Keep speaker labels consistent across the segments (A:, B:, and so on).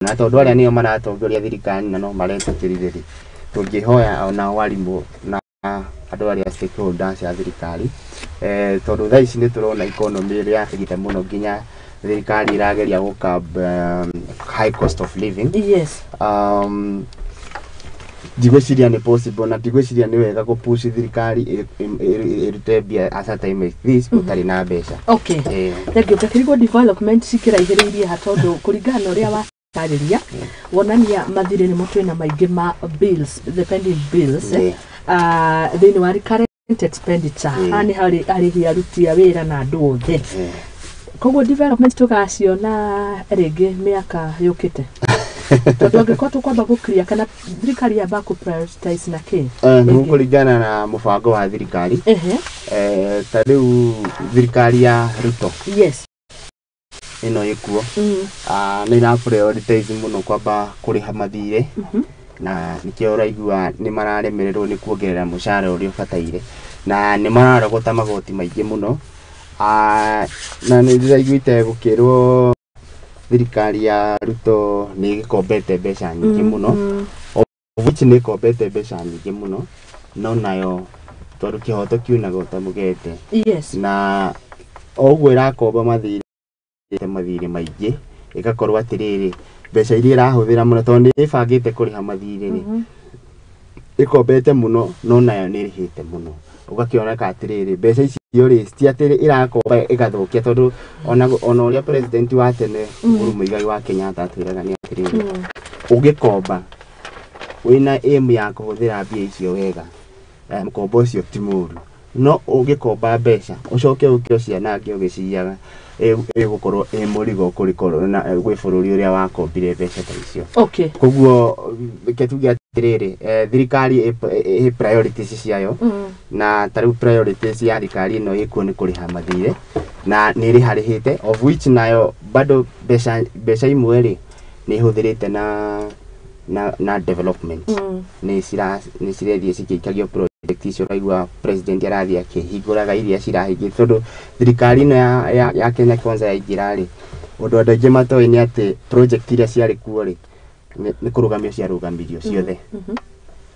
A: Na tondũ arĩa nĩo maratongoria thirikari na no maretĩkĩrire rĩ, tũngĩhoya onao arimũ na andũ arĩa stakeholders a thirikari, tondũ thaa ici nĩ tũrona economy ĩrĩa ĩgĩte mũno, nginya thirikari ĩrageria gũ curb high cost of living. Ndigwĩciria nĩ possible na ndigwĩciria nĩ wega gũ push thirikari ĩrute mbia at a time like this gũtarĩ na mbeca.
B: Thank you. Ngakĩrigwo development cikĩraihĩrĩirie ha, tondũ kũringana na ũrĩa watarĩria wonania mathirĩ nĩmo twĩna maingĩ ma bills, the pending bills, thĩinĩ wa recurrent expenditure. Haha nĩ harĩ arĩhi, aruti a wĩra na andũ othe. Koguo development tũgaciona rĩngĩ mĩaka yũkĩte, tondũ angĩkorwo tũkwamba gũ kana thirikari yamba kũ prioritize na kĩ?
A: Nĩ kũringana na mũbango wa thirikari. Ta rĩu thirikari ya Ruto ĩno ĩkuo, nĩ ĩra prioritize mũno kwamba kũrĩha mathirĩ, na nĩkĩo ũraigua nĩ mararemererwo nĩ kuongerera mũcara ũrĩa ũbataire na nĩ mararogota magoti maingĩ mũno. Na nĩ ndĩraiguĩte gũkĩrwo thirikari ya Ruto nĩ ĩgĩkombete mbeca nyingĩ mũno, of which nĩ ĩkombete mbeca nyingĩ mũno, no nayo tondũ kĩhoto kiunagwo ta mũgete, na o ũguo ĩrakomba mathirĩ mathirĩ maingĩ, ĩgakorwo atĩrĩrĩ, mbeca iria ĩrahũthĩra mũno, tondũ nĩ ĩbangĩte kũrĩha mathirĩ rĩ, ĩkombete mũno, no nayo nĩ ĩrĩhĩte mũno. Ũgakĩoneka atĩrĩrĩ, mbeca icio rĩ, ti atĩ ĩrakomba ĩgathũkia, tondũ ona ũrĩa president wa tene Uhuru Muigai wa Kenyatta atwĩraga nĩ atĩrĩrĩ, ũngĩkomba wĩna aim ya kũhũthĩra mbia icio wega, mũkombo ũcio ti mũru, no ũngĩkomba mbeca ũcoke ũke ũcianange ũgĩciaga, ĩgũkorwo ĩ mũrigo kũrĩ na gwĩ bũrũri ũrĩa wakombire mbeca ta icio. Koguo reke tuge atĩrĩrĩ, thirikari ĩ priorities ciayo, na ta rĩu priorities ya thirikari ĩno ĩkuo nĩ kũrĩha mathirĩ, na nĩ ĩrĩharĩhĩte, of which nayo bado mbeca imwe rĩ, nĩ ĩhũthĩrĩte na development. Nĩ cirethiĩ cikĩikagio project icio ũraigua president arathiĩ akĩhingũraga iria cirahingĩtwo, tondũ thirikari ĩno ya Kenya Kwanza yaingĩra rĩ, ũndũ andũ aingĩ matoĩ nĩ atĩ project iria ciarĩ kuo rĩ, nĩ kũrũgamio ciarũgamirio ciothe.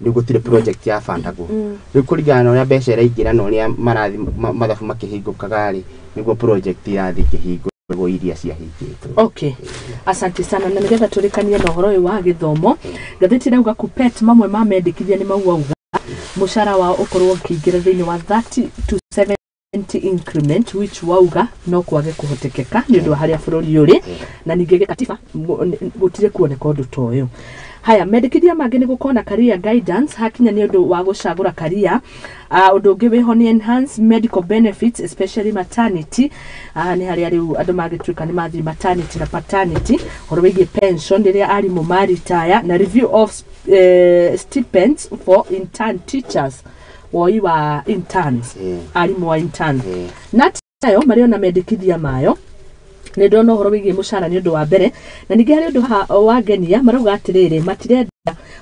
A: Rĩu gũtirĩ project yabandagwo. Rĩu kũringana na ũrĩa mbeca iraingĩra na ũrĩa marathi mathabu makĩhingũkaga rĩ, nĩguo project irathiĩ ikĩhingũragwo iria ciahingĩtwo.
B: Okay, asante sana. Na nigetha tũrĩkanie na ũhoro ũyũ wa gĩthomo, ngathĩti ĩrauga KUPPET mamwe ma mendekithia nĩ mau auga mũcara wao ũkorwo ũkĩingĩra thĩinĩ wa 30 to 70 increment, which wauga no kwage kũhotekeka nĩ ũndũ wa harĩa bũrũri ũrĩ, na ningĩ gĩkatiba gũtirĩ kuoneka ũndũ ta ũyũ. Haya, mendekithia mangĩ nĩ gũkorwo na career guidance hakinya nĩ ũndũ wa gũcagũra career. Ũndũ ũngĩ wĩho nĩ enhance medical benefits, especially maternity. Nĩ harĩa rĩu andũ magĩtuĩka nĩ mathiĩ maternity na paternity, ũhoro wĩgiĩ pension rĩrĩa arimũ maritaya, na review of stipends for intern teachers, woi wa interns, arimũ wa interns. Na nayo marĩ ona mendekithia mayo, nĩ ndona ũhoro wĩgiĩ mũcara nĩ ũndũ wa mbere, na ningĩ harĩ ũndũ haha wangenia, marauga atĩrĩrĩ, matirenda,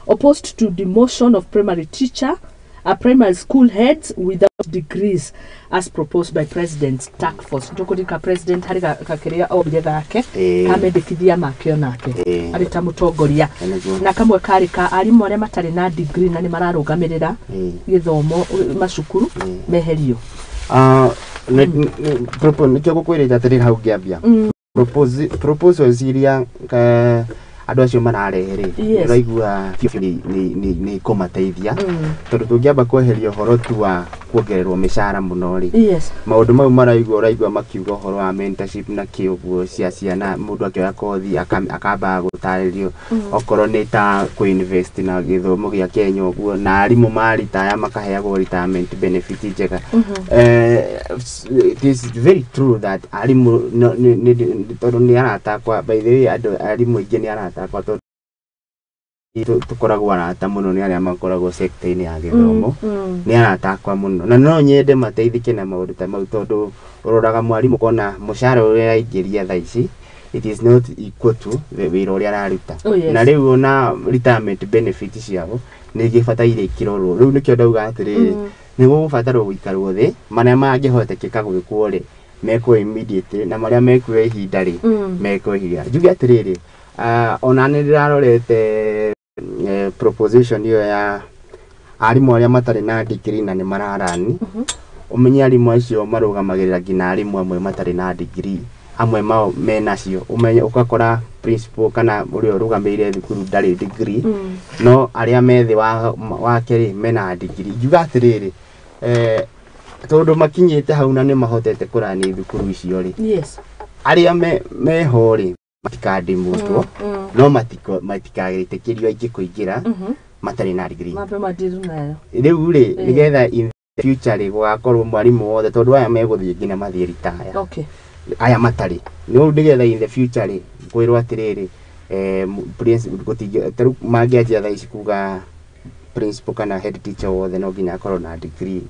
B: opposed to demotion of primary teacher, primary school heads without degrees as proposed by president's task force. Tũkũrika president harĩ gakĩrĩa ombire gake kamendekithia make onake arĩ ta mũtongoria,
A: Nĩguo.
B: na kamwe karĩ ka arimũ arĩa matarĩ na degree na nĩ mararũgamĩrĩra gĩthomo macukuru meherio.
A: Ah, nĩkĩo gũkwĩrĩte atĩrĩrĩ hau ngĩambia, proposals iria andũ acio mararehe rĩ, ũraigua biũ nĩ ikũmateithia, tondũ tũngĩamba kweheria ũhoro tu wa kuongererwo mĩcara mũno rĩ, maũndũ mau maraigua, ũraigua makiuga ũhoro wa mentorship na kĩ ũguo cia ciana, mũndũ akĩoya kothi akambaga gũtarĩrio, okorwo nĩ ta kũ-invest na gĩthomo gĩa Kenya ũguo, na arimũ maritaya makaheagwo retirement benefit njega. It is very true that arimũ tondũ nĩ arata akwa, by the way, andũ arimũ aingĩ nĩ arata akwa, tondũ tũkoragwo arata mũno nĩ arĩa makoragwo sector-inĩ ya gĩthomo, nĩ arata akwa mũno, na no nyende mateithĩke na maũndũ ta mau, tondũ ũroraga mwarimũ ũkona mũcara ũrĩa araingĩria thaa ici, it is not equal to the wĩra ũrĩa araruta.
B: Oh, yes.
A: Na rĩu ona retirement benefit ciao nĩ igĩbataire ikĩrorwo. Rĩu nĩkĩo ndauga atĩrĩrĩ, nĩ gũgũbatarwo gũikarwo thĩ, marĩa mangĩhotekeka gwĩkwo rĩ, mekwo immediately, na marĩa mekuoya ihinda rĩ, mekwo ihinda. Njuge atĩrĩrĩ, Ona nĩ ndĩrarorete proposition ĩyo ya arimũ arĩa matarĩ na degree na nĩ mararani. Ũmenye arimũ acio marũgamagĩrĩra nginya arimũ amwe matarĩ na degree, amwe mao menacio. Ũmenye ũgakora principal kana ũrĩa ũrũgamĩrĩire thukuru ndarĩ degree, no arĩa me thĩ wake rĩ mena degree. Ingiuga atĩrĩrĩ, tondũ makinyĩte hau na nĩ mahotete kũrani thukuru icio rĩ, arĩa meho rĩ matikandimutwo, no matikagĩtĩkĩrio aingĩ kũingĩra matarĩ na degree.
B: Mambe madiru nayo.
A: Rĩu rĩ, nĩgetha in the future rĩ gũgakorwo mwarimũ wothe, tondũ aya megũthiĩ nginya mathiĩ retire, aya matarĩ rĩu, nĩgetha in the future rĩ kwĩrwo atĩrĩrĩ, ta rĩu mangĩanjia thaa ici kuga principal kana head teacher wothe no nginya akorwo na degree,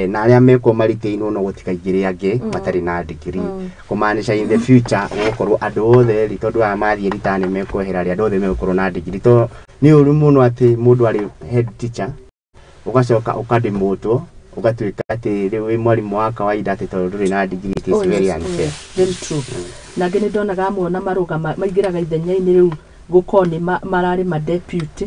A: na arĩa mekuo maritainwo no gũtikaingĩre angĩ matarĩ na degree, kũmaanisha in the future gũgũkorwo andũ othe rĩ, tondũ aya mathiĩ retire nĩ mekwehera rĩ, andũ othe megũkorwo na degree. To nĩ ũru mũno atĩ mũndũ arĩ head teacher ũgacoka ũkadimotwo ũgatuĩka atĩ rĩu wĩ mwarimũ wa kawaida atĩ tondũ ndũrĩ na degree. It is very unfair.
B: Very true. Nangĩ nĩ ndonaga amwe ona marũgama maingĩraga ithenya-inĩ rĩu gũkorwo nĩ mararĩ ma deputy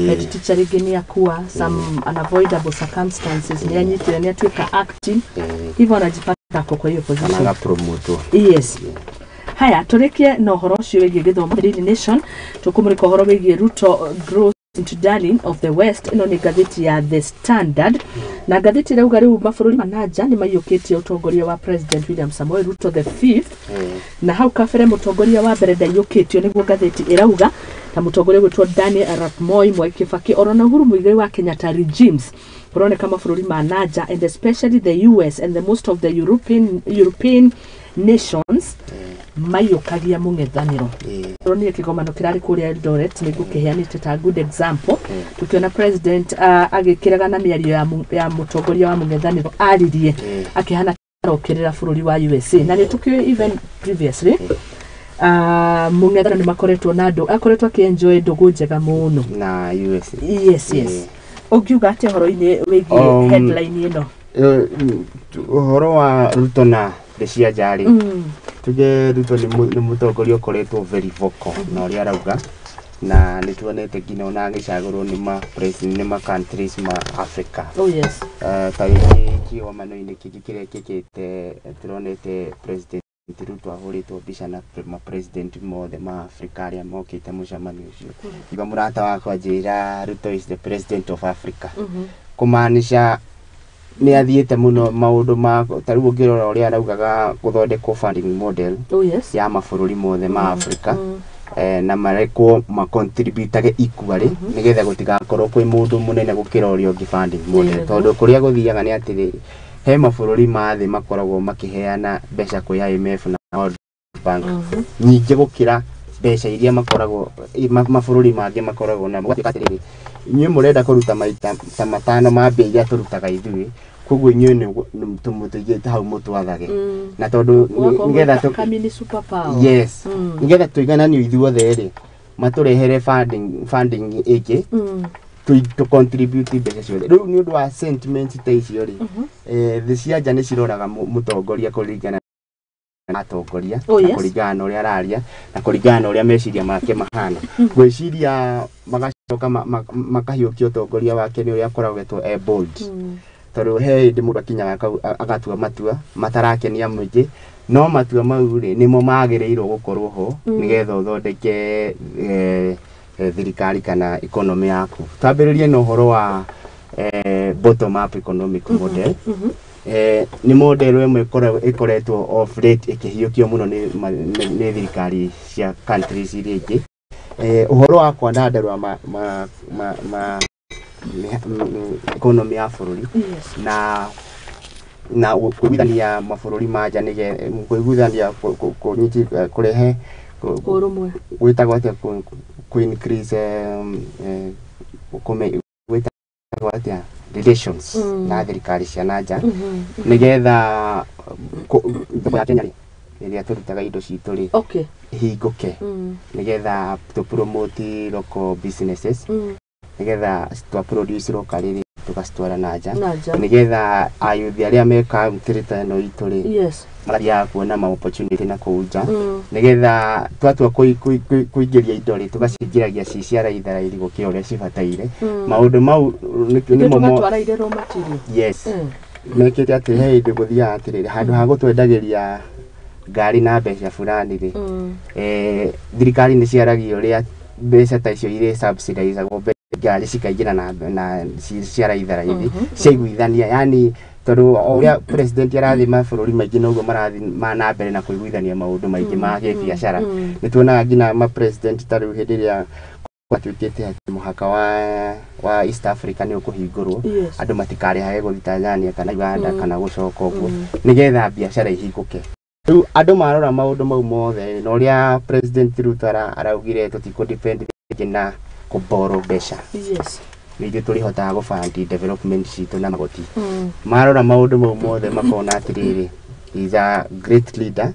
B: head teacher, rĩngĩ nĩ akua, some unavoidable circumstances, nĩ anyitire nĩ atuĩka acting, hivyo anajipata ako kwa hiyo
A: kana
B: position.
A: Agapromotwo.
B: Yes. Haya, tũrĩkie na ũhoro ũcio wĩgiĩ gĩthomo. Daily Nation tũkũmũrĩka ũhoro wĩgiĩ Ruto grows into darling of the West. Ĩno nĩ ngathĩti ya The Standard, na ngathĩti ĩrauga rĩu mabũrũri ma nanja nĩ maiyũkĩtie ũtongoria wa President William Samoei Ruto the fifth, na hau kabere mũtongoria wa mbere ndaiyũkĩtio, nĩguo ngathĩti ĩrauga, ta mũtongoria gwĩtwo Daniel Arap Moi, Mwai Kibaki oro na Uhuru Muigai wa Kenyatta regimes. Kũroneka mabũrũri ma nanja, and especially the US and the most of the European nations, maiyũkagia mũng'ethanĩro. Ronire kĩgomano kĩrarĩ kũrĩa Eldoret, nĩ ngũkĩheanĩte ta good example, tukiona president agĩkĩrega na mĩario ya mũtongoria wa mũng'ethanĩro aririe akĩhana arokĩrĩra bũrũri wa USA. Na nĩ tũkĩũĩ even previously mũng'ethanĩro nĩ makoretwo na andũ akoretwo akĩenjoy ndũgũ njega mũno
A: na USA.
B: Yes. Ũngiuga atĩa ũhoro-inĩ wĩgiĩ headline ĩno?
A: Ũhoro wa Ruto na thĩ cia nja rĩ, tuge Ruto nĩ mũtongoria ũkoretwo very vocal na ũrĩa arauga, na nĩ tuonete nginya ona agĩcagũrwo nĩ ma president nĩ ma countries ma Africa. Ta rĩngĩ kĩgomano-inĩ kĩngĩ kĩrĩa kĩkĩte, tũronete President Ruto ahũrĩtwo mbica na ma president mothe ma Africa arĩa mokĩte mũcemanio ũcio. Iga mũrata wakwa njĩra Ruto is the president of Africa, kũmaanisha nĩ athiĩte mũno maũndũ ma ta rĩu ũngĩrora ũrĩa araugaga gũthondekwo funding model ya mabũrũri mothe ma Africa, na marekwo macontributage equally nĩgetha gũtigakorwo kwĩ mũndũ mũnene gũkĩra ũrĩa ũngĩ funding model. Tondũ kũrĩa gũthiaga nĩ atĩrĩrĩ, he mabũrũri ma thĩ makoragwo makĩheana mbeca kwĩ IMF na World Bank nyingĩ gũkĩra mbeca iria makoragwo mabũrũri mangĩ makoragwo namo. Gũgatuĩka atĩrĩrĩ, inyuĩ mũrenda kũruta maita ta matano ma mbia iria tũrutaga ithuĩ, koguo inyuĩ nĩ tũmũtũigĩte hau mũtwathage, na tondũ
B: Ũgakorwo
A: nĩgetha
B: kamini super power.
A: Yes, nĩgetha tũigananio ithuothe rĩ, matũrehere funding ĩngĩ tũ contribute mbeca ciothe. Rĩu nĩ ũndũ wa sentiment ta icio rĩ, thĩ cia nja nĩ ciroraga mũtongoria kũringana na atongoria na kũringana na ũrĩa araria na kũringana na ũrĩa meciria make mahana. Ngwĩciria magacoka makahiũkia ũtongoria wake nĩ ũrĩa akoragwo e bold, tondũ he hĩndĩ mũndũ akinyaga agatua matua matarakenia mũingĩ, no matua mau rĩ nĩmo magĩrĩirwo gũkorwo ho nĩgetha ũthondeke thirikari kana economy yaku. Twambĩrĩrie na ũhoro wa bottom up economic model. Nĩ model ĩmwe ĩkoretwo of late ĩkĩhiũkio mũno nĩ thirikari cia countries iria ingĩ. Ũhoro wa kwandandarũa ma economy ya bũrũri na kũiguithania mabũrũri ma nja nĩge kũiguithania kũrehe
B: Ũrũmwe.
A: Gwĩtagwo atĩa, kũ increase gwĩtagwo atĩa, relations na thirikari cia na nja, nĩgetha thoko ya Kenya rĩ, ĩrĩa tũrutaga indo citũ rĩ, ĩhingũke, nĩgetha tũ promote local businesses, nĩgetha twa produce locally rĩ. Tũgacitwara na nja
B: Na nja.
A: Nĩgetha ayuthi arĩa me kauntĩ ta ĩno itũ rĩ, magathiaga kuona ma opportunity na kũu nja, nĩgetha twatua kũingĩria indo rĩ, tũgacingĩragia ci cia raithi raithi gũkĩra ũrĩa cibataire. Maũndũ mau nĩmo
B: Tũgatwara irĩ raw material.
A: Yes. Mekĩte atĩ he hĩndĩ gũthiaga atĩrĩrĩ, handũ ha gũtwendagĩria ngari na mbeca fulani rĩ, thirikari nĩ ciaragia ũrĩa mbeca ta icio irĩ subsidizagwo, ngari cikaingĩra na cia raithi raithi, ciaiguithania, yani tondũ o ũrĩa president arathiĩ mabũrũri maingĩ, noguo marathiĩ na mbere na kũiguithania maũndũ maingĩ ma gĩbiacara. Nĩ tuonaga nginya ma president, ta rĩu hĩndĩ ĩrĩa gwatuĩkĩte atĩ mũhaka wa East Africa nĩ ũkũhingũrwo, andũ matikarĩhage gũthiĩ Tanzania kana Uganda kana gũcoka ũguo, nĩgetha biacara ihingũke. Rĩu andũ marora maũndũ mau mothe na ũrĩa President Ruto araugire tũtikũ depend rĩngĩ na kũborrow mbeca, nĩ ithuĩ tũrĩhotaga gũbandi development citũ na magoti. Marora maũndũ mau mothe, makona atĩrĩrĩ, he is a great leader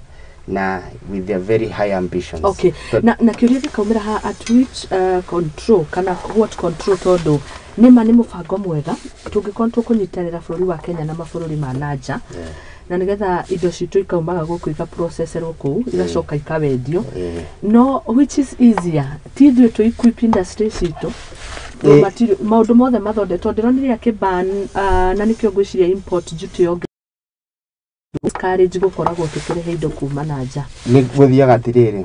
A: na with a very high ambitions.
B: Okay. Na kĩũria gĩkaumĩra ha, at which control kana what control? Tondũ nĩma nĩ mũbango mwega tũngĩkorwo tũkũnyitanĩra bũrũri wa Kenya na mabũrũri ma nanja, na nĩgetha indo citũ ikaumaga gũkũ, igaproceserwo kũu, igacoka ikawendio. No which is easier, ti ithuĩ tũ equip industry citũ? Raw material, maũndũ mothe mathondekwo, ndĩronire akĩban na nĩkĩo ngwĩciria import duty yonge discourage gũkoragwo tũkĩrehe indo kuma na nja.
A: Nĩ gũthiaga atĩrĩrĩ,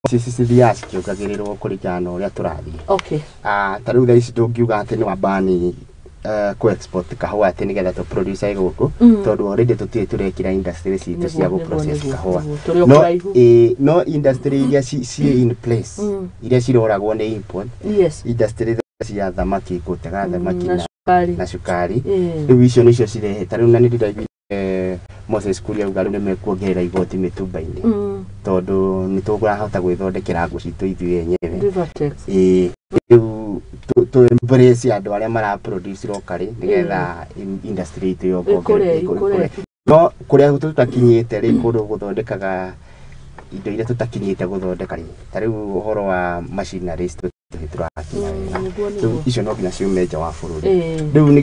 A: policies cithiaga cikĩongagĩrĩrwo kũringana na ũrĩa tũrathiĩ. Ah, ta rĩu thaa ici ndũngiuga atĩ nĩ wambani kũ export kahũa atĩ nĩgetha tũ produce gũkũ, tondũ already tũtirĩ tũrekĩra industry citũ cia gũ process kahũa.
B: Tũrĩ o
A: No,
B: kũraihu.
A: No industry iria ci in place, iria ciroragwo nĩ import, industry cia thamaki, gũtega thamaki
B: na
A: na,
B: cukari.
A: Na cukari. Rĩu icio nĩcio cirehe, ta rĩu na nĩ ndĩraiguire Moses Kuria auga rĩu nĩmekuongerera igoti mĩtumba-inĩ, tondũ nĩ tũrahota gwĩthondekera ngũ citũ ithuĩ enyewe.
B: Rivertex.
A: Ĩĩ, rĩu tũ embrace andũ arĩa mara produce locally nĩgetha industry itũ
B: Ĩkũre, ĩkũre.
A: No kũrĩa tũtakinyĩte rĩ, kũndũ gũthondekaga indo iria tũtakinyĩte gũthondeka rĩ, ta rĩu ũhoro wa machineries tũtirĩ tũrakinya wega.
B: Nĩguo.
A: Rĩu icio no nginya ciume nja wa bũrũri. Rĩu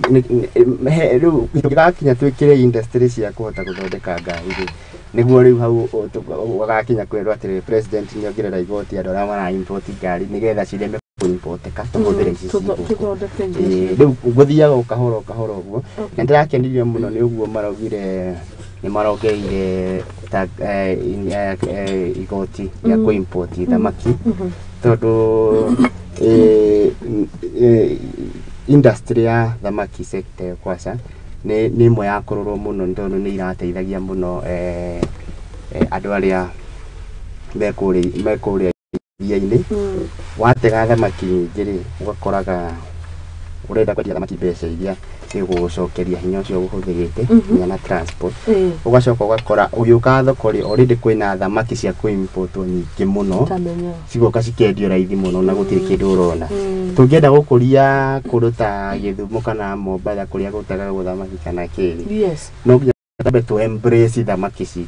A: rĩu tũngĩgakinya twĩkĩre industry cia kũhota gũthondeka ngari rĩ, nĩguo rĩu hau ũgakinya kwĩrwo atĩrĩ, president nĩ ongerera igoti andũ arĩa mara import ngari, nĩgetha cireme kũimporteka, tũhũthĩre ici ci gũkũ.
B: Tũthondeke
A: Ĩĩ,
B: irio.
A: Rĩu gũthiaga o kahora o kahora ũguo, na ndĩrakenirio mũno nĩ ũguo maraugire nĩ marongereire ta igoti rĩa kũ-import thamaki, tondũ industry ya thamaki, sector ĩyo kwaca nĩ ĩmwe ya kũrorwo mũno, nĩ tondũ nĩ irateithagia mũno andũ arĩa me kũrĩa iria-inĩ. Watega thamaki nyingĩ rĩ, ũgakoraga ũrenda kwendia thamaki mbeca iria cigũgũcokeria hinya ũcio ũhũthĩrĩte nginya na transport. Ũgacoka ũgakora ũgĩũka thoko rĩ, already kwĩna thamaki cia kũimportwo nyingĩ mũno,
B: Tamenya.
A: Cigoka cikendio raithi mũno na gũtirĩ kĩndũ ũrona. Tũngĩenda gũkũria kũndũ ta Gĩthumo kana Mombatha kũrĩa gũtegagwo thamaki kana kĩrĩ, no nginya twambe tũ embrace thamaki citũ,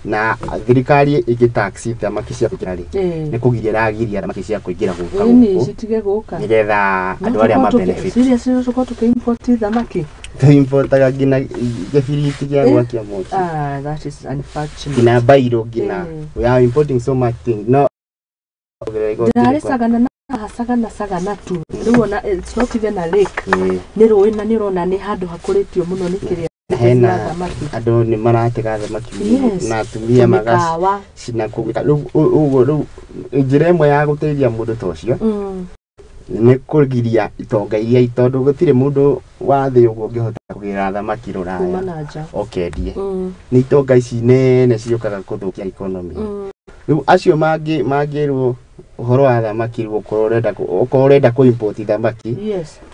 A: na thirikari ĩngĩ tax thamaki cia kũingĩra rĩ, nĩ kũgiria ĩragiria thamaki cia kũingĩra gũka
B: Ĩni
A: gũkũ,
B: citige gũka,
A: nĩgetha andũ arĩa ma benefit.
B: Seriously, tũkorwo tũkĩ-import thamaki?
A: Tũimportaga nginya gĩbiriti gĩa gwakia mwaki.
B: Ah, that is unfortunate.
A: Nginya bairo, nginya we are importing so much thing, no
B: Ndĩrarĩ Sagana na haha Sagana, Sagana tu rĩu, ona it's not even a lake, nĩ rũĩ, na nĩ ũrona nĩ handũ hakũrĩtio mũno nĩ kĩrĩa
A: Hena
B: thamaki.
A: Andũ nĩ maratega thamaki mũno na atumia
B: Tũmĩkawa.
A: Magacina kũu rĩu ũguo. Rĩu njĩra ĩmwe ya gũteithia mũndũ ta ũcio nĩ kũgiria itonga iria, tondũ gũtirĩ mũndũ wa thĩ ũguo ũngĩhota kũgĩra thamaki
B: kuma
A: rũraya
B: na nja
A: okendie. Nĩ itonga ici nene ciũkaga kũthũkia economy. Rĩu acio mangĩrwo ũhoro wa thamaki, rĩu okorwo ũrenda kũ import thamaki,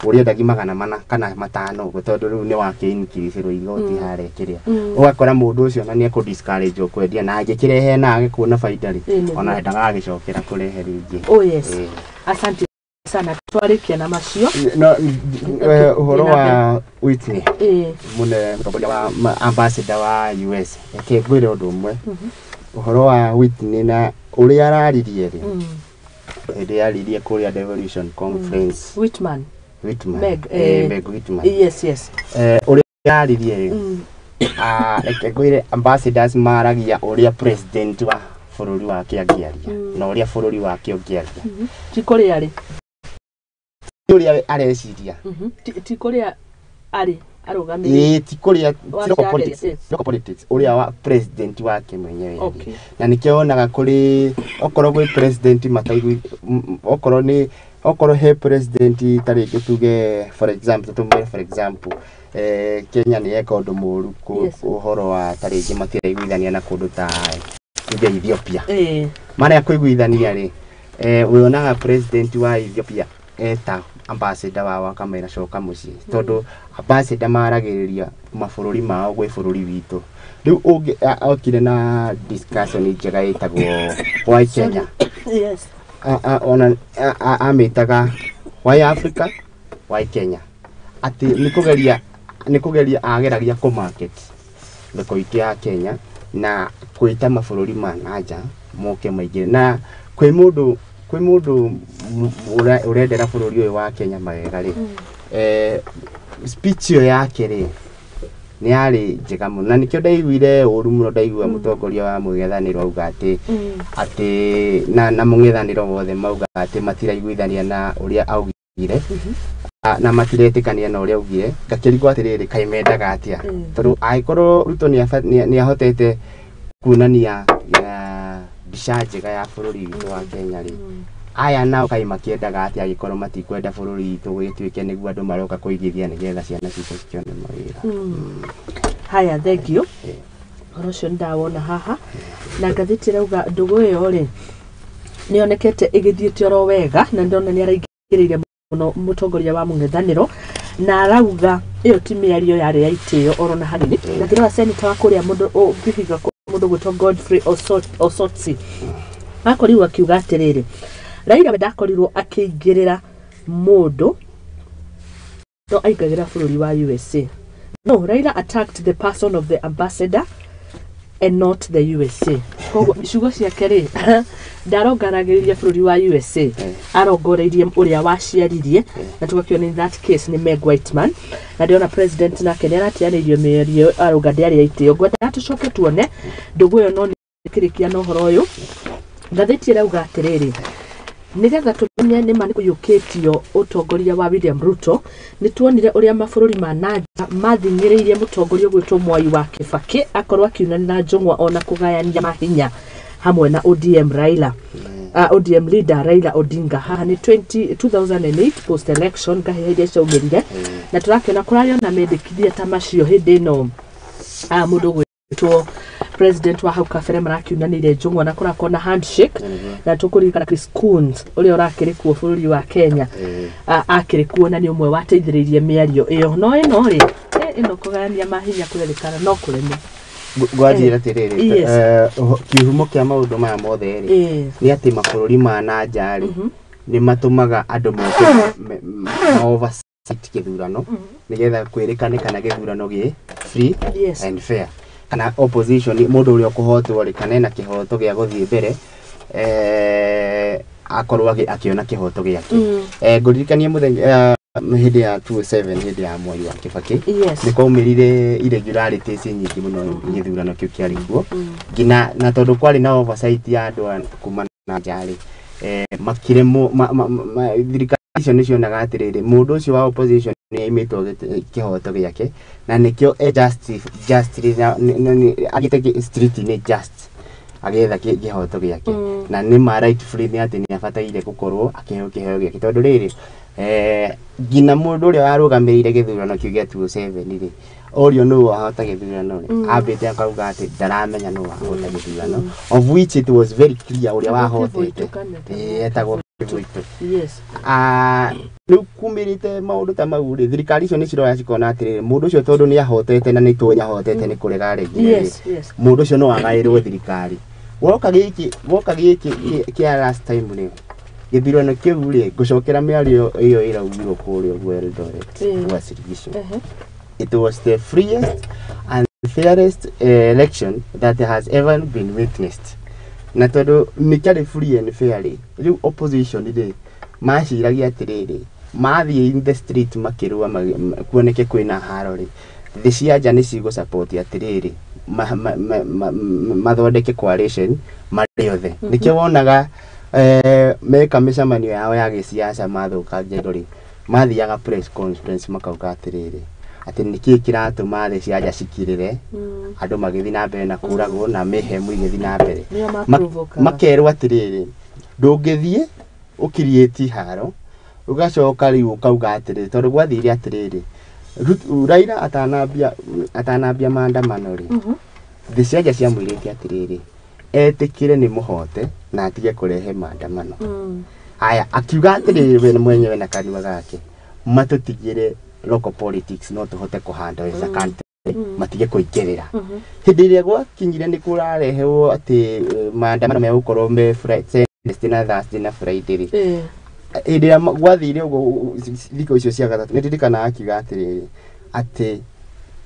A: ũrĩendagia 400 kana 500 ũguo, tondũ rĩu nĩ wakĩ increase igoti harĩa kĩrĩa, ũgakora mũndũ ũcio ona nĩ ekũ discourage kwendia, na angĩkĩrehe na age kuona baida rĩ, ona ndagagĩcokera kũrehe rĩngĩ.
B: Oh yes. Asante sana, twarĩkia na macio.
A: No ũhoro wa Whitney, mũne mũtongoria wa ambassador wa US, reke ngwĩre ũndũ ũmwe ũhoro wa Whitney na ũrĩa araririe rĩ, hĩndĩ yaririe kũrĩa Devolution Conference.
B: Whitman.
A: Whitman.
B: Meg,
A: Meg Whitman.
B: Yes, yes.
A: Ũrĩa yaririe reke ngwĩre, ambassadors maragia ũrĩa president wa bũrũri wake angĩaria na ũrĩa bũrũri wake ũngĩaria.
B: Ti kũrĩa arĩ.
A: Ti ũrĩa areciria.
B: Ti kũrĩa arĩ arũgamĩrĩire.
A: Ĩĩ, ti kũrĩa,
B: Wa
A: ti local
B: ciageria,
A: politics, local politics, ũrĩa wa president wake mwenyewe aria. Na nĩkĩo wonaga kũrĩ okorwo gwĩ president mataigui, okorwo nĩ okorwo he president ta rĩngĩ tuge, for example, tũmwĩre for example, Kenya nĩ yeka ũndũ mũru ũhoro wa ta rĩngĩ matiraiguithania na kũndũ ta tuge Ethiopia. Marĩa kũiguithania rĩ, wonaga president wa Ethiopia eta ambassador wao akamwĩra coka mũciĩ, tondũ ambassador maragĩrĩria mabũrũri mao gwĩ bũrũri witũ. Rĩu ũngĩ okire na discussion njega ĩtagwo "Why Kenya?" Ona amĩtaga "Why Africa, Why Kenya?", atĩ nĩ kũgeria ageragia kũ market thoko itũ ya Kenya na kwĩta mabũrũri ma nanja moke maingĩre, na kwĩ mũndũ ũrendera bũrũri ũyũ wa Kenya mawega rĩ, speech ĩyo yake rĩ nĩ yarĩ njega mũno, na nĩkĩo ndaiguire ũru mũno ndaigua mũtongoria wa mũng'ethanĩro auga atĩ na mũng'ethanĩro wothe mauga atĩ matiraiguithania na ũrĩa augire, na matiretĩkania na ũrĩa augire. Ngakĩrigwo atĩrĩrĩ, kaĩ mendaga atĩa? Tondũ angĩkorwo Ruto nĩ ahotete kuonania mbica njega ya bũrũri witũ wa Kenya rĩ, aya nao kaĩ makĩendaga atĩa angĩkorwo matikwenda bũrũri witũ gũgĩtuĩke nĩguo andũ maroka kũigithia nĩgetha ciana citũ cikĩone mawĩra?
B: Haya, thank you. Ũhoro ũcio nĩndawona haha na ngathĩti ĩrauga ndũgũ ĩyo rĩ nĩyonekete ĩgĩthiĩte oro wega, na ndĩrona nĩ araingĩrĩire mũno mũtongoria wa mũng'ethanĩro na arauga ĩyo ti mĩario yarĩ ya itĩo oro na hanini. Na ngĩrora senator wa kũrĩa mũndũ ũngĩhiga mũndũ gwĩtwo Godfrey Osotsi akorirwo akiuga atĩrĩrĩ, Raila we ndakorirwo akĩingĩrĩra mũndũ no aingagĩra bũrũri wa USA. No, Raila attacked the person of the ambassador and not the USA. Koguo ciugo ciake rĩ, ndarongaragĩrĩria bũrũri wa USA, arongoreirie ũrĩa waciaririe, na tũgakĩona in that case nĩ Meg Whitman. Na ndĩrona president nake nĩ arateanĩirio mĩario, arauga ndĩarĩ ya itĩo. Ngwendaga tũcoke tuone ndũgũ ĩyo, no nĩkĩrĩkia na ũhoro ũyũ, ngathĩti ĩrauga atĩrĩrĩ, nĩgetha tũmenye nĩ ma nĩ kũiyũkĩtio ũtongoria wa William Ruto, nĩ tuonire ũrĩa mabũrũri ma nanja mathing'ĩrĩirie mũtongoria ũgwĩtwo Mwai wa Kibaki akorwo akiunana na njũng'wa ona kũgayania mahinya hamwe na ODM Raila, ODM leader Raila Odinga. Haha nĩ 20, 2008 post election ngahĩha iria ciaumĩrire, na tũrakĩona kũrarĩ ona mendekithia ta macio hĩndĩ ĩno mũndũ ũgwĩtwo president wa hau kabere marakiunanĩire njũng'wa na kũrakorwo na handshake. Na tũkũririkana Chris Coons ũrĩa ũrakĩrĩ kuo bũrũri wa Kenya, akĩrĩ kuo na nĩ ũmwe wateithĩrĩirie mĩario ĩyo. No ĩno rĩ, ĩno kũgayania mahinya kũrerĩkana no kũreme.
A: Ngwanjĩra atĩrĩrĩ, kĩhumo kĩa maũndũ maya mothe rĩ, nĩ atĩ mabũrũri ma na nja rĩ nĩ matũmaga andũ moke ma oversight gĩthurano nĩgetha kwĩrĩkane kana gĩthurano gĩ free and fair, kana opposition, mũndũ ũrĩa ũkũhotwo rĩ, kana ena kĩhoto gĩa gũthiĩ mbere, akorwo akĩona kĩhoto gĩake. Ngũririkanie mũthenya hĩndĩ ya 2007, hĩndĩ ya Mwai wa Kibaki, nĩ kwaumĩrire irregularities nyingĩ mũno gĩthurano kĩu kĩarĩ kuo, nginya na tondũ kwarĩ na oversight ya andũ kuma na nja rĩ, makĩremwo thirikari icio nĩ cionaga atĩrĩrĩ, mũndũ ũcio wa opposition nĩ aimĩtwo kĩhoto gĩake, na nĩkĩo e just agĩte street-inĩ just agĩetha kĩhoto gĩake. Na nĩ ma rightfully nĩ atĩ nĩ abataire gũkorwo akĩheo kĩheo gĩake, tondũ rĩrĩ, nginya mũndũ ũrĩa warũgamĩrĩire gĩthurano kĩu gĩa 2007 rĩ, orio nũ wahota gĩthurano rĩ, ambĩte akauga atĩ ndaramenya nũ wahota gĩthurano, of which it was very clear ũrĩa wahotete.
B: Kĩbũitũ kana
A: Etagwo Kĩbũitũ. Rĩu kumĩrĩte maũndũ ta mau rĩ, thirikari icio nĩ ciroya cikona atĩrĩrĩ, mũndũ ũcio tondũ nĩ ahotete na nĩ tũĩ ahotete nĩ kũrega rĩngĩ rĩ, mũndũ ũcio no agaĩrwo thirikari. Woka gĩkĩ kĩa last time rĩ, gĩthurano kĩu rĩ, ngũcokera mĩario ĩyo ĩraugirwo kũrĩa ũguo Eldoret, Uasin Gishu, it was the freest and fairest election that has ever been witnessed. Na tondũ nĩ kĩarĩ free and fair rĩ, rĩu opposition rĩ maciragia atĩrĩrĩ, Mathiĩ in the street makĩrũa kuoneke kwĩna haro rĩ, thĩ cia nja nĩ cigũ support atĩrĩrĩ mathondeke coalition marĩ othe. Nĩkĩo wonaga meka mĩcemanio yao ya gĩsiasa mathũkangia indo rĩ, mathiaga press conference makauga atĩrĩrĩ atĩ nĩkĩĩ kĩratũma thĩ cia nja cikirĩre andũ magĩthiĩ na mbere na kũragwo na mĩhemu igĩthiĩ na mbere.
B: Nĩo maprovokaga.
A: Makerwo atĩrĩrĩ ndũngĩthiĩ ũkiriĩti haro ũgacoka rĩu ũkauga atĩrĩrĩ tondũ gwathire atĩrĩrĩ Raila atanambia maandamano rĩ, thĩ cia nja ciamwĩrĩte atĩrĩrĩ etĩkĩre nĩ mũhote na atige kũrehe maandamano. Aya akiuga atĩrĩrĩ we mwenyewe na kanua gake matũtigĩre local politics no tũhote kũhandle as a country, matige kũingĩrĩra. Hĩndĩ ĩrĩa gwakinyire nĩ kũrareherwo atĩ maandamano megũkorwo me Wednesday na Thursday na Friday rĩ, hĩndĩ ĩrĩa gwathire ũguo thikũ icio cia gatatũ nĩ ndirikanaga akiuga atĩrĩrĩ atĩ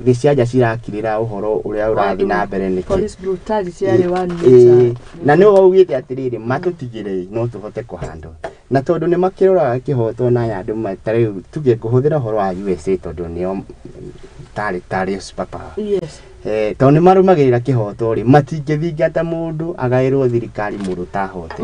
A: thĩ cia nja cirakirĩra ũhoro ũrĩa ũrathiĩ na mbere nĩkĩ.
B: Police brutality yarĩ one nature.
A: Na nĩwe waugĩte atĩrĩrĩ matũtigĩrei no tũhote kũhandle, na tondũ nĩ makĩroraga kĩhoto na aya andũ ta rĩu tuge ngũhũthĩra ũhoro wa USA tondũ nĩo tarĩ super power. Tondũ nĩ marũmagĩrĩra kĩhoto rĩ, matingĩthingata mũndũ agaĩrwo thirikari mũndũ ũtahotete.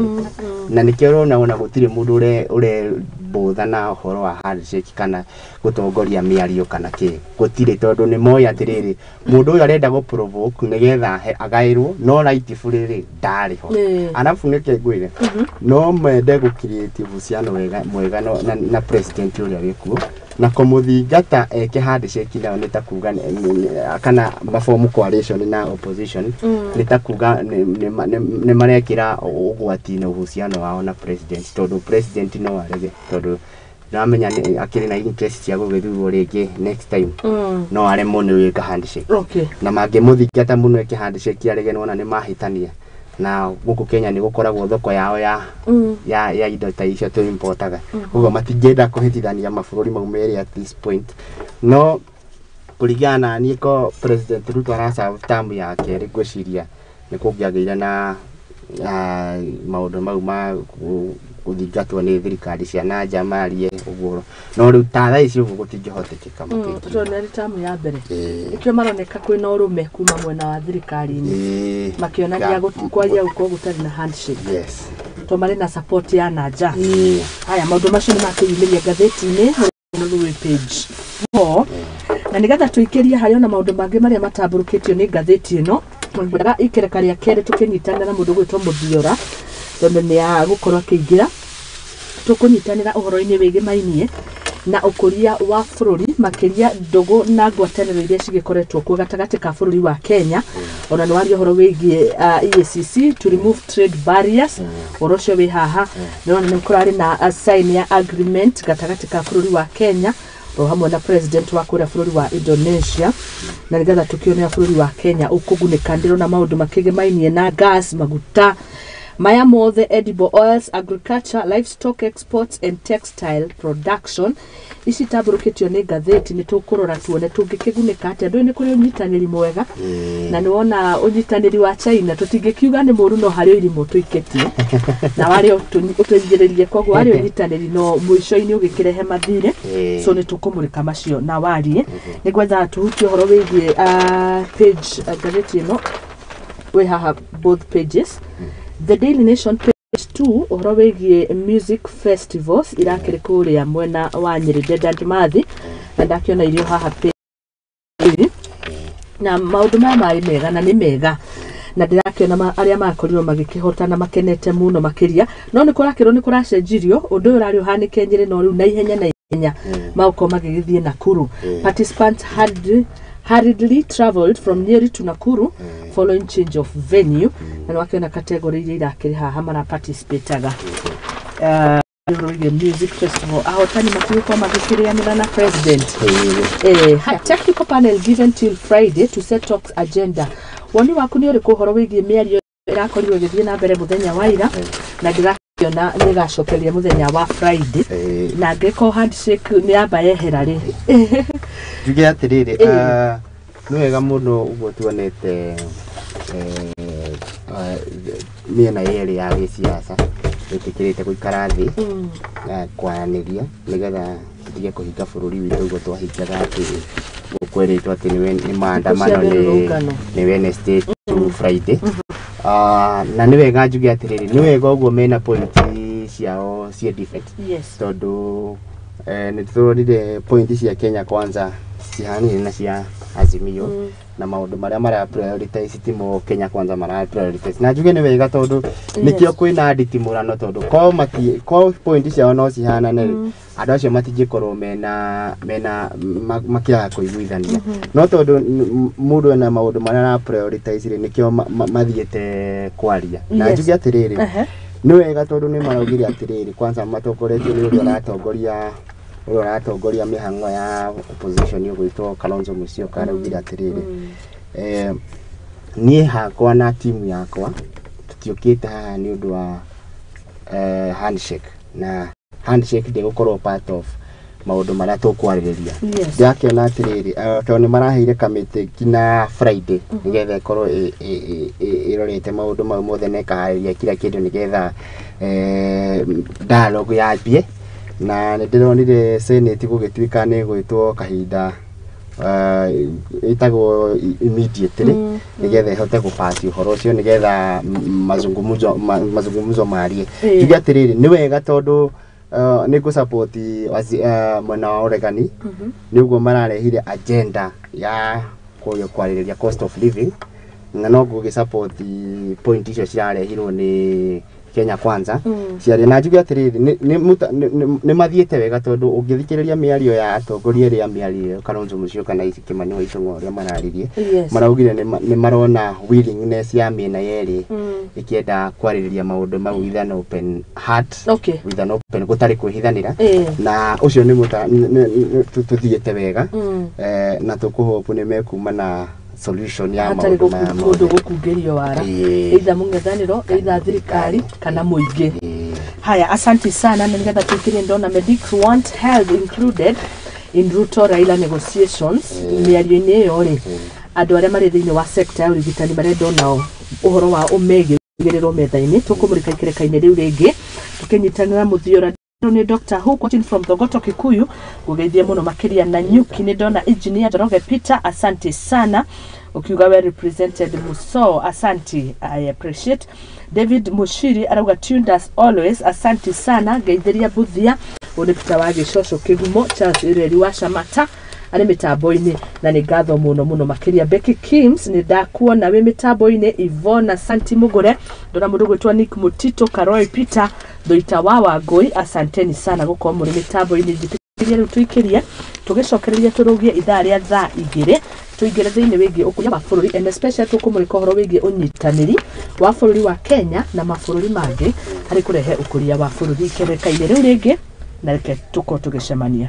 A: Na nĩkĩo ũrona ona gũtirĩ mũndũ ũrebũtha na ũhoro wa handshake kana gũtongoria mĩario kana kĩ, gũtirĩ, tondũ nĩ moĩ atĩrĩrĩ mũndũ ũyũ arenda gũ provoke nĩgetha agaĩrwo no rightfully rĩ ndarĩ ho. Arabu nĩkĩ ngwĩre no mende gũ create uhusiano mwega na president ũrĩa wĩkuo na kũmũthingata eke handshake nayo nĩ ta kuga kana mabomu coalition na opposition nĩ ta kuga nĩ marekĩra ũgwati-inĩ uhusiano wao na president, tondũ president no arege tondũ nĩwamenya akĩrĩ na interest cia gũgĩthurwo rĩngĩ next time, no aremwo nĩ gwĩka handshake. Na mangĩmũthingata mũno eke handshake arege nĩwona nĩ mahĩtania. Na gũkũ Kenya nĩ gũkoragwo thoko yao ya indo ta icio tũ importaga, koguo matingĩenda kũhĩtithania mabũrũri mau merĩ at this point. No kũringana na niĩ ko President Ruto araserve term ya kerĩ, ngwĩciria nĩ kũngĩagĩire na maũndũ mau ma gũthingatwo nĩ thirikari cia na nja marie ũguo, no rĩu ta thaa ici ũguo gũtingĩhotekeka makĩria.
B: Tondũ nĩ arĩ tamu ya mbere, nĩkĩo maroneka kwĩna ũrũme kuma mwena wa thirikari-inĩ makĩonania kwaria gũkorwo gũtarĩ na handshake. To marĩ na support ya na nja. Haya maũndũ macio nĩ makĩyumĩria ngathĩti-inĩ rũĩ page 4, na nĩgetha tũikĩrie harĩ ona maũndũ mangĩ marĩa matambũrũkĩtio nĩ ngathĩti ĩno, ngwendaga ikereka rĩa kerĩ tũkĩnyitanĩra na mũndũ ũgwĩtwo Mũthiora tondũ nĩ agũkorwo akĩingĩra, tũkũnyitanĩra ũhoro-inĩ wĩgĩmainie na ũkũria wa bũrũri makĩria ndũgũ na ngwatanĩro iria cigĩkoretwo kuo gatagatĩ ka bũrũri wa Kenya. Ona nĩ waria ũhoro wĩgiĩ EACC to remove trade barriers, ũhoro ũcio wĩ haha. Nĩrona nĩ kũrarĩ na sign ya agreement gatagatĩ ka bũrũri wa Kenya o hamwe na president wa kũrĩa bũrũri wa Indonesia, na nĩgetha tũkĩone bũrũri wa Kenya ũkũgunĩka. Ndĩrona maũndũ makĩgĩmainie na gas, maguta maya mothe, edible oils, agriculture, livestock exports and textile production. Ici tambũrũkĩtio nĩ ngathĩti, nĩ tũkũrora tuone tũngĩkĩgunĩka atĩa. Ndũĩ nĩ kũrĩ ũnyitanĩri mwega, na nĩ wona ũnyitanĩri wa China tũtingĩkiuga nĩ mũru, no harĩ irimũ tũikĩtie na warĩ ũtũingĩrĩrie, koguo warĩ ũnyitanĩri no mũico-inĩ ũgĩkĩrehe mathirĩ. So nĩ tũkũmũrĩka macio na warie nĩ gwetha tũhutie ũhoro wĩgiĩ page ngathĩti ĩno wĩ haha, both pages. The Daily Nation page 2, ũhoro wĩgiĩ music festivals irakĩrĩ kũrĩa mwena wa Nyĩrĩ Dedan Kimathi, na ndakĩona irio haha page na maũndũ maya marĩ mega na nĩ mega, na ndĩrakĩona arĩa makorirwo magĩkĩhotana makenete mũno makĩria, no nĩ kũrakĩrwo nĩ kũracenjirio ũndũ ũyũ ũrarĩ ũhanĩke Nyĩrĩ, no rĩu na ihenya na ihenya magũkorwo magĩgĩthiĩ Nakuru. Participants hurriedly traveled from Nyeri to Nakuru following change of venue, na nĩwakĩona category iria irakĩrĩ haha mara participataga music festival, ahotani matigũkorwo magĩkĩrĩanĩra na president. Haya, technical panel given till Friday to set talks agenda. Woni waku nĩ ũrĩkũ ũhoro wĩgiĩ mĩario ĩrakorirwo ĩgĩthiĩ na mbere mũthenya wa ira, na ndĩrakĩona nĩ ĩgacokeria mũthenya wa Friday, na angĩkorwo handshake nĩ yamba yehera rĩ?
A: Njuge atĩrĩrĩ, nĩ wega mũno ũguo tuonete mĩena yerĩ ya gĩsiasa wĩtĩkĩrĩte gũikara thĩ na kwaranĩria nĩgetha tũtige kũhinga bũrũri witũ ũguo twahingaga atĩ gũkwerĩtwo atĩ nĩ maandamano
B: Thikũ cia mĩrũrũngano.
A: Nĩ Wednesday to Friday. Na nĩ wega njuge atĩrĩrĩ, nĩ wega ũguo mena point ciao ciĩ different, tondũ nĩ tũronire point cia Kenya Kwanza citihanire na cia Azimio, na maũndũ marĩa mara prioritize timo Kenya Kwanza mara prioritize. Na njuge nĩ wega tondũ nĩkĩo kwĩna nditimũrano, tondũ ko mati ko point ciao no cihanane rĩ, andũ acio matingĩkorwo mena makĩaga kũiguithania. No tondũ mũndũ ena maũndũ marĩa ara prioritize rĩ, nĩkĩo mathiĩte kwaria. Na njuge atĩrĩrĩ, nĩ wega tondũ nĩ maraugire atĩrĩrĩ, kwanza matongoretio nĩ ũrĩa ũratongoria mĩhang'o ya opposition ũgwĩtwo Kalonzo Musyoka, araugire atĩrĩrĩ, niĩ hakwa na timu yakwa tũtiũkĩte haha nĩ ũndũ wa handshake, na handshake ndĩgũkorwo part of maũndũ marĩa tũkwarĩrĩria. Ndĩrakĩona atĩrĩrĩ, tondũ nĩ maraheire kamĩtĩ nginya Friday nĩgetha ĩkorwo ĩrorete maũndũ mau mothe na ĩkaharĩria kila kĩndũ nĩgetha dialogue yambie. Na nĩ ndĩronire Senate gũgĩtuĩka nĩ gwĩtwo kahinda ĩtagwo immediately nĩgetha ĩhote gũpass ũhoro ũcio nĩgetha mazungumzo marie. Njuge atĩrĩrĩ, nĩ wega tondũ nĩ ngũ-support mwena wa ũregani nĩ ũguo mararehire agenda ya kwarĩrĩria cost of living, na no ngũgĩ support point icio cirarehirwo nĩ Kenya Kwanza ciaria. Na njuge atĩrĩrĩ, nĩ mathiĩte wega tondũ ũngĩthikĩrĩria mĩario ya atongoria ĩrĩa mĩario ĩyo, Kalonzo Musyoka na Kimani wa Ichung'wa, ũrĩa mararirie, maraugire nĩ marona willingness ya mĩena yerĩ ĩkĩenda kwarĩrĩria maũndũ mau with an open heart, with an open, gũtarĩ kwĩhithanĩra. Na ũcio nĩ tũthiĩte wega. Na tũkũhope nĩ mekuma na solution ya
B: hatarĩ
A: maũndũ maya
B: kũndũ
A: mothe.
B: Gũkungĩrio wara, either mũng'ethanĩro, either thirikari kana mũingĩ. Haya, asante sana. Na nigetha tuikirie, ndona medics want health included in Ruto Raila negotiations. Mĩario-inĩ ĩyo rĩ, andũ arĩa marĩ thĩinĩ wa sector ya ũrigitani marenda onao ũhoro wa ũmegiĩrĩrwo metha-inĩ. Tũkũmũrĩka ikereka-inĩ rĩu rĩngĩ tũkĩnyitanĩra mũthiora nĩ Dr. Hook watching from Thogoto Kikuyu, ngũgeithie mũno makĩria. Na Nyuki nĩ ndona Engineer Njoroge Peter, asante sana, ukiuga well represented Muso, asante, I appreciate. David Mushiri arauga tuned as always, asante sana, ngeithĩria Buthia. Ũyũ nĩ Peter wa Gĩcoco Kĩgumo. Charles Ireri wa Camata arĩ mĩtambo-inĩ, na nĩ ngatho mũno mũno makĩria. Becky Kims, nĩ ndakuona wĩ mĩtambo-inĩ. Ivona Santi Mugure, ndona mũndũ gwĩtwo Nick Mutito, Karoi Peter Thuita wa Wangũi, asanteni sana gũkorwo mũrĩ mĩtambo-inĩ. Njĩtĩkĩrie rĩu tũikĩrie tũgĩcokereria tũrũgie ithaa rĩa thaa 2, tũingĩre thĩinĩ wĩgiĩ ũkũria wa bũrũri, and especially tũkũmũrĩka ũhoro wĩgiĩ ũnyitanĩri wa bũrũri wa Kenya na mabũrũri mangĩ harĩ kũrehe ũkũria wa bũrũri. Ikereka-inĩ rĩu rĩngĩ, na reke tũkorwo tũgĩcemania.